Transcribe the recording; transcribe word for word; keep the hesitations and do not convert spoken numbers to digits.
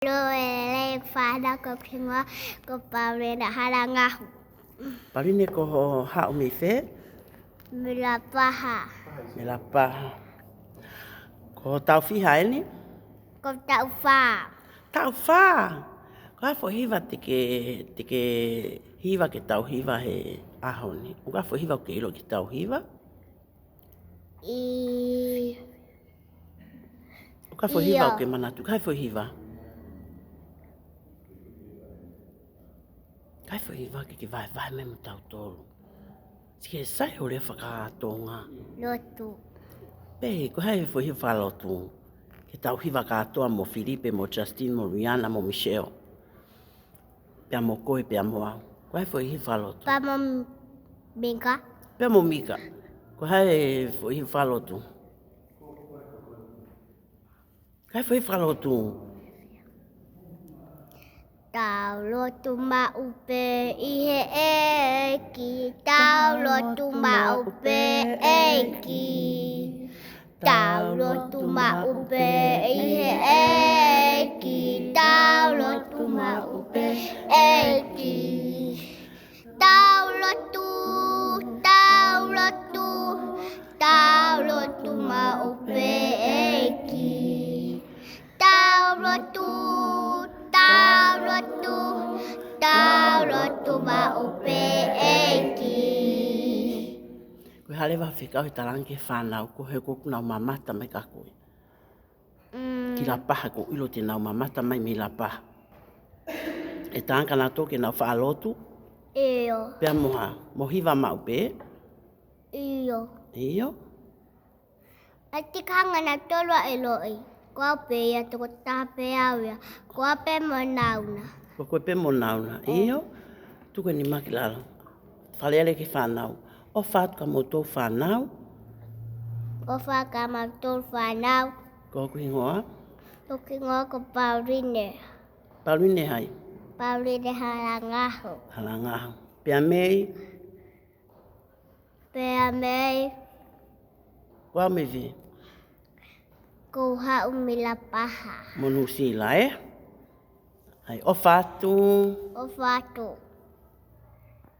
Mālō e lelei fānau, ko hoku hingoa ko Paulina Halangahu. Paulina, ko hoʻo haʻu mei fē? Mei Lapaha. Mei Lapaha. Ko hoʻo taʻu fiha eni? Ko e taʻu fā. Taʻu fā. Ko e hā e foʻi hiva te ke, te ke hiva ke tau hiva he ʻaho ni? ʻOku ʻi ai e foʻi hiva ʻoku ke ʻilo ke tau hiva? ʻIo. ʻOku ʻi ai e foʻi hiva ʻoku ke manatu? ʻOku ʻi ai e foʻi hiva? ʻOku ʻi ai e foʻi hiva ke ke vahevahe mai mo tautolu? Sike sai ho lea faka-Tonga. Lotu. Pea ko e hā e foʻi hiva fakalotu ke tau hiva kātoa mo Filipe, mo Justin, mo Riana, mo Michelle, pea mo koe, pea mo au? Ko e hā e foʻi hiva fakalotu? Pea mo Mika. Pea mo Mika. Ko e hā e foʻi hiva fakalotu? Ko e hā e foʻi hiva fakalotu? Tau lotu maʻu pē ʻi he ʻEiki, tau lotu maʻu pē ʻEiki. Tau lotu maʻu pē ʻi he ʻEiki, tau lotu maʻu pē ʻEiki. Tau lotu, tau lotu, tau lotu maʻu pē ʻEiki. Tau lotu, tau lotu, tau lotu maʻu pē ʻEiki. Ko e hā leva e fekau he talaange ki he fānau, ko e hā, ko ʻenau mamata mai kia koe? Mm. Ki Lapaha, ʻoku ou ʻilo te nau mamata mai mei Lapaha. ʻE talaange kia nautolu ke nau faʻa lotu? ʻIo. Pea mo hā, mo hiva maʻu pē? ʻIo. ʻIo. ʻAi, te ke hanga nautolu ʻo ʻiloʻi, ko au pē ia, tokotaha pē au ia, ko au pē mo Nauna. Ko koe pē mo Nauna. ʻIo. Tuku e nima ki lalo. Falealea ki he fānau. ʻOfa atu kia moutolu fānau. ʻOfa kia moutolu fānau. Ko hoku hingoa? Ko hoku hingoa ko Pauline. Pauline hai? Pauline Halangahu. Halangahu. Pea mei? Pea mei? Ko au mei fē? ʻOku ou haʻu mei Lapaha. Mo Nuʻusila, ē? ʻAi, ʻofa atu. ʻOfa atu.